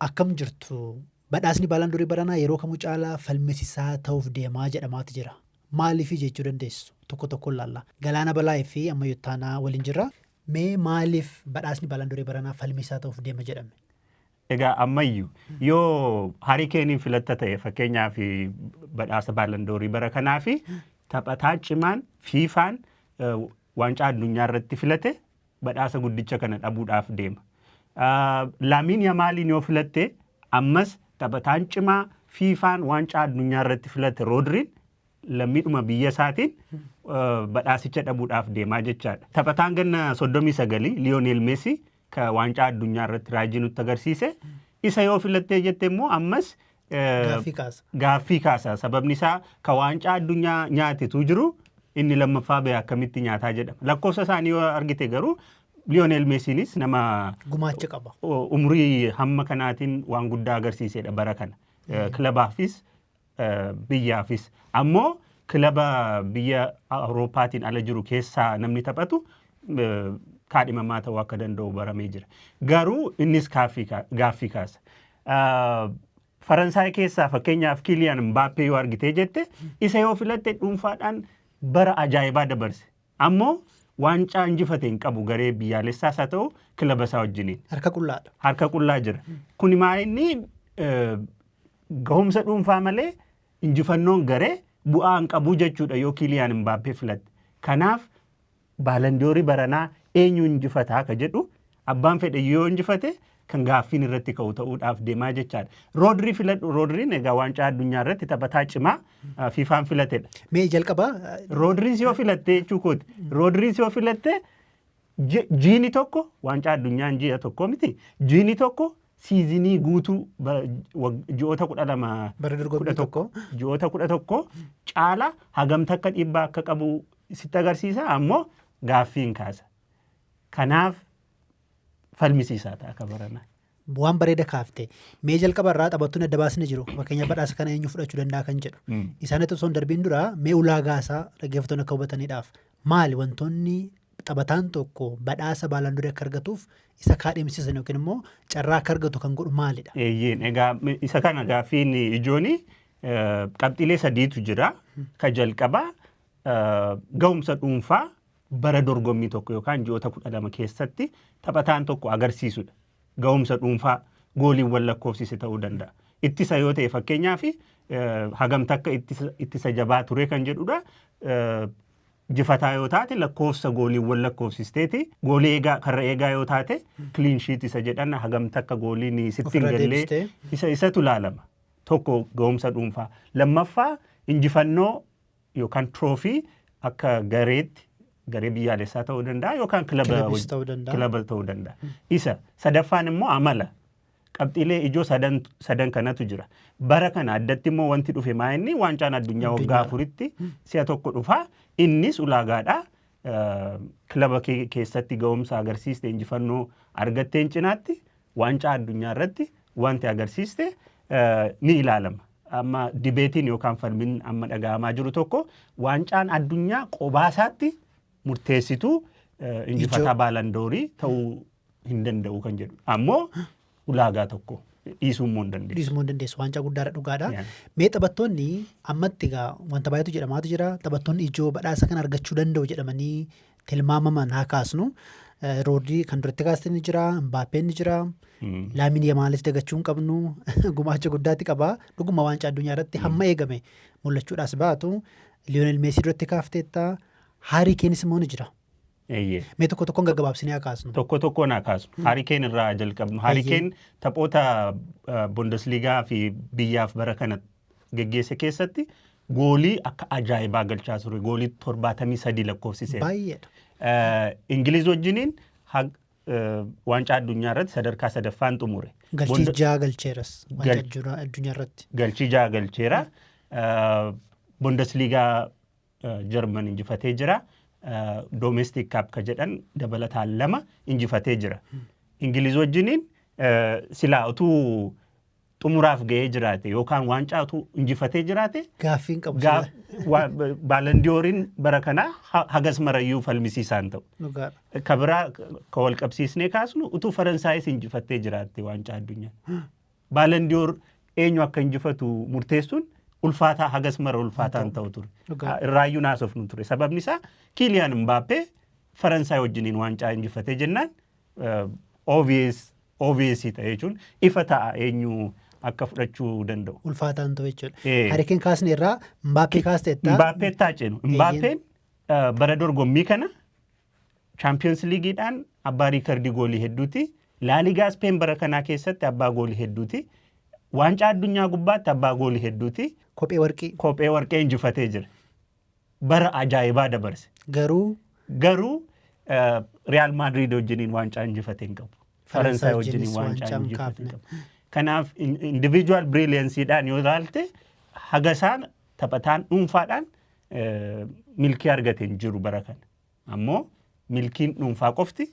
Akkam jirtu? Badhaasni Baalandoorii baranaa yeroo kamuu caalaa falmisiisaa ta'uuf deemaa jedhamaatu jira. Maaliif jechuu dandeessu? Tokko tokkoon laalla. Galaana Balaayii fi Ammayyuu Ittaanaa waliin jirra. Mee maaliif badhaasni Baalandoorii baranaa falmisiisaa ta'uuf deema jedhame? Egaa ammayyu yoo Harii Keeniin filatta ta'e, fakkeenyaaf, badhaasa Baalandoorii bara kanaa fi taphataa cimaan FIFAn waancaa addunyaa irratti filate badhaasa guddicha kana dhabuudhaaf deema. Laamiin Yamaaliin yoo filatte, ammas taphataan cimaa FIFAn waancaa addunyaa irratti filate Roodriin lammiidhuma biyya isaatiin badhaasicha dhabuudhaaf deemaa jechaadha. Taphataan ganna 39 Liyoonel Meesii ka waancaa addunyaa irratti raajii nutti agarsiise, isa yoo filattee jette immoo ammas gaaffii kaasa. Gaaffii kaasa. Sababni isaa ka waancaa addunyaa nyaatetu jiru, inni lammaffaa ba'e akkamitti nyaataa jedhama. Lakkoofsa isaanii yoo argite garuu Liyoonel Meesiinis nama gumaacha qaba. Umurii hamma kanaatiin waan guddaa agarsiisedha bara kana. Kilabaafis biyyaafis. Ammoo kilaba biyya Awurooppaatiin ala jiru keessaa namni taphatu kaadhimamaa ta'uu akka danda'u baramee jira. Garuu innis gaaffii kaasa. Faransaay keessaa fakkeenyaaf Kiiliyaan Mbaappee yoo argitee jette, isa yoo filatte dhuunfaadhaan bara ajaa'ibaa dabarse. Ammoo waancaa injifate hin qabu, garee biyyaalessaas haa ta'u kilaba isaa wajjiniin. Harka qullaadha. Harka qullaa jira. Kuni maa inni gahumsa dhuunfaa malee injifannoon garee bu'aa hin qabu jechuudha yoo Kiiliyaan Mbaappee filatte. Kanaaf Baalandoorii baranaa eenyu injifataa ka jedhu, abbaan fedhe yoo injifate kan gaaffiin irratti ka'u ta'uudhaaf deemaa jechaadha. Roodrii filadhu. Roodriin egaa waancaa addunyaa irratti taphataa cimaa FIFAn filatedha. Mee jalqaba Roodriis yoo filatte jechuu kooti. Roodriis yoo filatte, jiini tokko waancaa addunyaan ji'a tokko miti. Jiini tokko season guutuu ji'oota 12 bara dorgommii 11 tokko. Ji'oota 11 caala hagamta akka dhiibbaa akka qabu sitti agarsiisa, ammoo gaaffiin kaasa. Kanaaf falmisiisaa ta'a akka baranaa. Waan bareeda kaafte. Mee jalqaba irraa taphattoonni adda baasne jiru. Fakkeenya badhaasa kana eenyu fudhachuu danda'a kan jedhu. Isaanitti osoo hin darbiin dura mee ulaagaa isaa dhaggeeffattoonni akka hubataniidhaaf, maali wantoonni taphataan tokko badhaasa Baalandoorii akka argatuuf isa kaadhimsiisan yookiin immoo carraa akka argatu kan godhu maalidha? Eeyyeen, egaa isa kana gaaffiin ijooni qabxiilee sadiitu jira. Ka jalqabaa gahumsa dhuunfaa bara dorgommii tokko yookaan ji'oota 12 keessatti taphataan tokko agarsiisudha. Gahumsa dhuunfaa gooliiwwan lakkoofsise ta'uu danda'a. Ittisa yoo ta'e, fakkeenyaaf, hagam takka ittisa jabaa ture kan jedhudha. Jifataa yoo taate lakkoofsa gooliiwwan lakkoofsisteeti. Goolii eegaa, karra eegaa yoo taate, clean sheet isa jedhan, hagam takka gooliin sitti hin ofirraa gallee deebistee. Isatu ilaalama. Tokko gahumsa dhuunfaa. Lammaffaa injifannoo yookaan trophy akka gareetti, garee biyyaalessaa ta'uu danda'a yookaan kilaba kilabis ta'uu danda'a. Kilaba ta'uu danda'a. Isa sadaffaan immoo amala. Qabxiilee ijoo sadan kanatu jira. Bara kana addatti immoo wanti dhufe maa inni waancaan addunyaa waggaa addunyaadha. 4tti si'a tokko dhufa. Innis ulaagaadha. Kilaba kee keessatti gahumsa agarsiiste, injifannoo argatteen cinaatti waancaa addunyaa irratti wanti agarsiiste ni ilaalama. Amma debateiin yookaan falmiin amma dhaga'amaa jiru tokko, waancaan addunyaa qobaasaatti murteessituu injifataa Baalandoorii ta'uu hin danda'u kan jedhu. Ammoo ulaagaa tokko dhiisuu immoo hin dandeessu. Dhiisuu hin dandeessu. Waancaa guddaadha, dhugaadha. Yeah. Mee taphattoonni ammatti egaa wanta baay'eetu jedhamaatu jira. Taphattoonni ijoo badhaasa kana argachuu danda'u jedhamanii tilmaamaman haa kaasnu. Roodrii kan duratti kaaste ni jira, Mbaappeen ni jira. Laamin Yamaalis dagachuu hin qabnu. Gumaacha guddaatti qaba. Dhuguma waancaa addunyaa irratti hamma eegame mul'achuudhaas baatu. Liyoonel Meesii duratti kaafteetta. Haarii Keenis immoo ni jira. Mee tokko tokkoon gaggabaabsinee haa kaasnu. Tokko tokkoon haa kaasnu. Haarii Keen irraa jalqabnu. Haarii Keen taphoota Bundesliigaa fi biyyaaf bara kana geggeesse keessatti goolii akka ajaa'ibaa galchaa ture. Goolii 73 lakkoofsiseera. Baay'eedha. Ingiliz wajjiniin waancaa addunyaa irratti sadarkaa sadaffaan xumure. Galchii 6 galcheeras waancaa addunyaa irratti. Galchii 6 galcheera. Bundesliigaa Jarman injifatee jira. Domestic Cup ka jedhan dabalataan lama injifatee jira. Ingiliz wajjiniin silaa utuu xumuraaf ga'ee jiraate yookaan waancaa utuu injifatee jiraate Gaaffiin qabu. Baalandiyooriin bara kanaa hagas marayyuu falmisiisaan ta'u. Dhugaadha. Ka biraa ka wal qabsiisnee kaasnu, utuu Faransaayis injifattee jiraatte waancaa addunyaa. Ballon d'Or eenyu akka injifatu murteessuun ulfaataa, hagas mara ulfaataa hin ta'u ture. Irraayyuu naasofnu ture. Sababni isaa Kiiliyaan Mbaappee Faransaay wajjiniin waancaa injifatee jennaan obvious ta'e jechuun ifa ta'a eenyu akka fudhachuu danda'u. Ulfaataan ta'u jechuudha. Harry Kane kaasne irraa Mbaappee kaasteetta. Mbaappee taacenu. Mbaappeen bara dorgommii kana Champions Leagueidhaan abbaa riikardii goolii hedduuti. Laaligaa Speen bara kanaa keessatti abbaa goolii hedduuti. Waancaa addunyaa gubbaatti abbaa goolii hedduuti. Kophee warqii. Kophee warqee injifatee jira. Bara ajaa'ibaa dabarse. Garuu Garuu Real Madrid wajjiniin waancaa injifatee hin qabu. Faransaay wajjiniin waancaa injifatee hin qabu. Kanaaf individual brillianceedhaan yoo ilaalte, haga isaan taphataan dhuunfaadhaan milkii argate hin jiru bara kana. Ammoo milkiin dhuunfaa qofti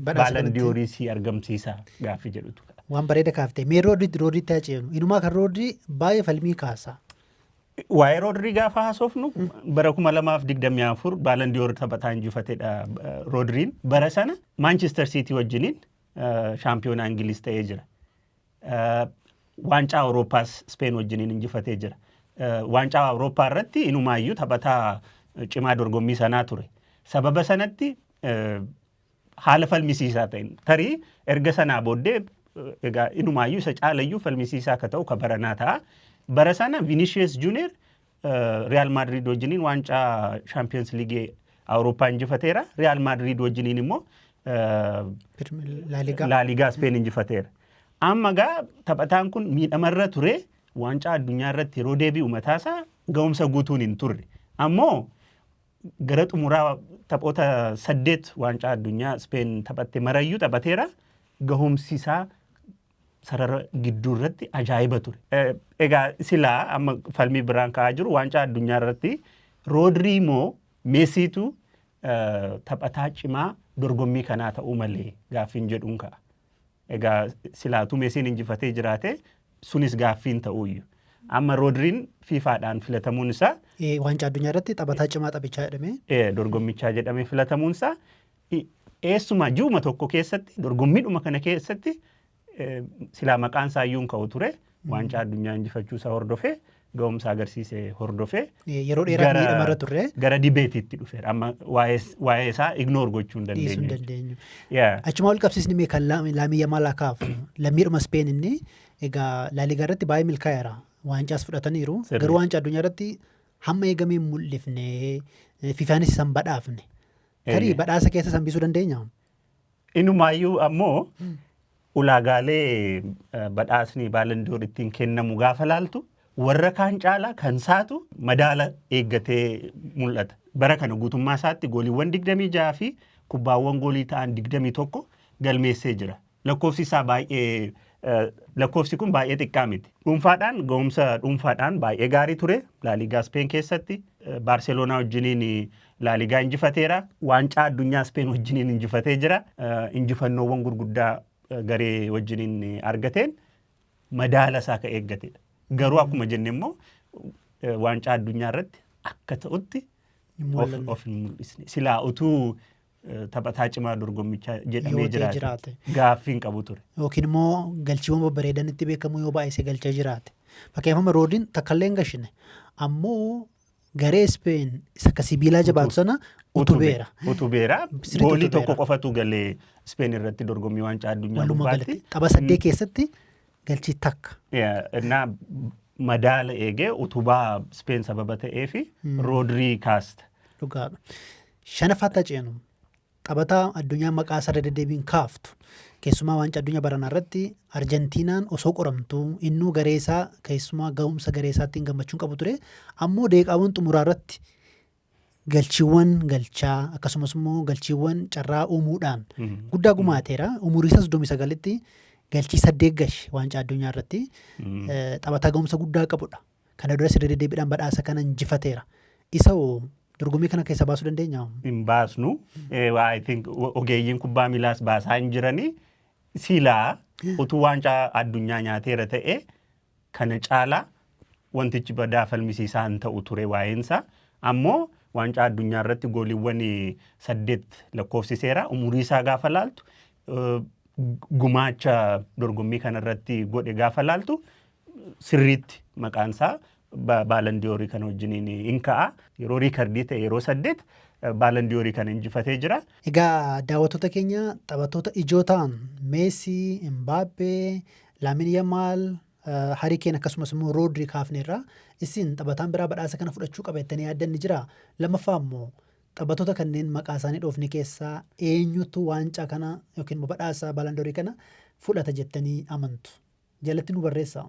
Ballon d'Orii si argamsiisa gaaffii jedhutu. Waan bareeda kaaftee. Mee Roodriitti haa ceenu. Inumaa kan Roodrii baay'ee falmii kaasa. Waa'ee Roodrii gaafa haasofnu, bara 2024 Ballon d'Or taphataa injifatedha Roodriin. Bara sana Manchester City wajjiniin shaampiyoonaa Ingiliz ta'ee jira. Waancaa Awurooppaas Speen wajjiniin injifatee jira. Waancaa Awurooppaa irratti inumaayyuu taphataa cimaa dorgommii sanaa ture. Sababa sanatti haala falmisiisaa ta'een tarii erga sanaa booddee egaa inumaayyuu isa caalayyuu falmisiisaa akka ta'u ka baranaa ta'a. Bara sana Vinicius Junior Real Madrid wajjiniin waancaa Champions League Awurooppaa injifateera. Real Madrid wajjiniin immoo Laaligaa. Laaligaa Speen injifateera. Amma gaa taphataan kun miidhamarra ture, waancaa addunyaa irratti yeroo deebi'u mataasaa ga'umsa guutuun hin turre. Ammoo gara xumuraa taphoota 8 waancaa addunyaa Speen taphatte marayyuu taphateera. Gahumsi isaa sarara gidduu irratti ajaa'iba ture. Egaa silaa amma falmii biraan ka'aa jiru, waancaa addunyaa irratti Roodrii moo Meesiitu taphataa cimaa dorgommii kanaa ta'uu malee gaaffiin jedhuun ka'a. Egaa silaatuu Meesiin injifatee jiraate sunis gaaffiin ta'uuyyu. Amma Roodriin FIFAdhaan filatamuun isaa Waancaa addunyaa irratti taphataa cimaa taphichaa jedhamee. Dorgommichaa jedhamee filatamuun isaa eessumaa ji'uma tokko keessatti, dorgommiidhuma kana keessatti silaa maqaan isaa iyyuu hin ka'u ture. Waancaa addunyaa injifachuu isaa hordofee, ga'umsa agarsiise hordofee Yeroo dheeraa miidhamarra turre. Gara debateitti dhufeera. Amma waa'ee isaa ignore gochuu hin Dhiisuu hin dandeenyu. Dandeenyu. Achuma wal qabsiisni mee kan Laamii Yamaal kaafu. Lammiidhuma Speen inni egaa Laaligaa irratti baay'ee milkaa'eera. Waancaas fudhataniiru. Garuu waancaa addunyaa irratti hamma eegamee hin mul'ifne, FIFAanis isaan badhaafne. Tarii badhaasa keessa isaan biisuu dandeenya? Inumaayyuu ammoo ulaagaalee badhaasni Ballon d'Or ittiin kennamu gaafa laaltu, warra kaan caalaa kan saatu madaala eeggatee mul'ata. Bara kana guutummaa isaatti gooliiwwan 26 fi kubbaawwan goolii ta'an 21 galmeessee jira. Lakkoofsi isaa baay'ee, lakkoofsi kun baay'ee xiqqaa miti. Dhuunfaadhaan ga'umsa dhuunfaadhaan baay'ee gaarii ture. Laaligaa Speen keessatti Baarseloonaa wajjiniin Laaligaa injifateera. Waancaa addunyaa Speen wajjiniin injifatee jira. Injifannoowwan gurguddaa garee wajjiniin argateen madaala isaa ka eeggatedha. Garuu akkuma jenne immoo waancaa addunyaa irratti akka ta'utti of hin mul'isne. Silaa utuu taphataa cimaa dorgommichaa jedhamee yoo ta'e jiraate jiraate. Gaaffii hin qabu ture. Yookiin immoo galchiiwwan babbareedan itti beekamu yoo baay'isee galchee jiraate. Fakkeenyaaf amma Roodriin takkallee hin gashine. Ammoo garee Speen isa akka sibiilaa jabaatu sana utubeera. Utubeera. Sirriitti Goolii utubeera. tokko qofatu galee Speen irratti dorgommii waancaa addunyaa Walumaa gubbaatti. galatti tapha 8 keessatti galchii takka. Innaa madaala eegee utubaa Speen sababa ta'ee fi Roodrii kaasta. Dhugaadha. Shanaffaatti ceenu, taphataa addunyaa maqaa isaa irra deddeebiin kaaftu, keessumaa waancaa addunyaa baranaa irratti Arjentiinaan osoo qoramtuu innuu garee isaa, keessumaa ga'umsa garee isaattiin gammachuun qabu ture, ammoo deeqaawwan xumuraa irratti galchiiwwan galchaa akkasumas immoo galchiiwwan carraa uumuudhaan guddaa gumaateera. Umurii isaa 39tti galchii 8 gashe waancaa addunyaa irratti. Taphataa ga'umsa guddaa qabudha. Kana duras irra deddeebiidhaan badhaasa kana injifateera. Isa hoo dorgommii kana keessa baasuu dandeenya? Hin baasnu. I think ogeeyyiin kubbaa miilaas baasaa hin jiranii. Silaa utuu waancaa addunyaa nyaateera ta'e kana caalaa wantichi badaa falmisiisaa hin ta'u ture waa'eensaa. Ammoo waancaa addunyaa irratti gooliiwwan 8 lakkoofsiseera. Umurii isaa gaafa laaltu Gumaacha dorgommii kanarratti godhe gaafa laaltu sirriitti maqaan isaa Ballon d'Orii kana wajjiniin hin ka'a. Yeroo riikardii ta'e yeroo 8 Ballon d'Orii kana injifatee jira. Egaa daawwattoota keenya, taphattoota ijoo ta'an Meesii, Imbaappee, Laamin Yamaal, Harry Kane akkasumas immoo Roodrii kaafneerra. Isin taphataan biraa badhaasa kana fudhachuu qaba jettanii yaaddan ni jira? Lammaffaa immoo taphattoota kanneen maqaa isaanii dhoofne keessaa eenyutu waancaa kana yookiin immoo badhaasa Ballon d'Orii kana fudhata jettanii amantu? Jalatti nu barreessaa.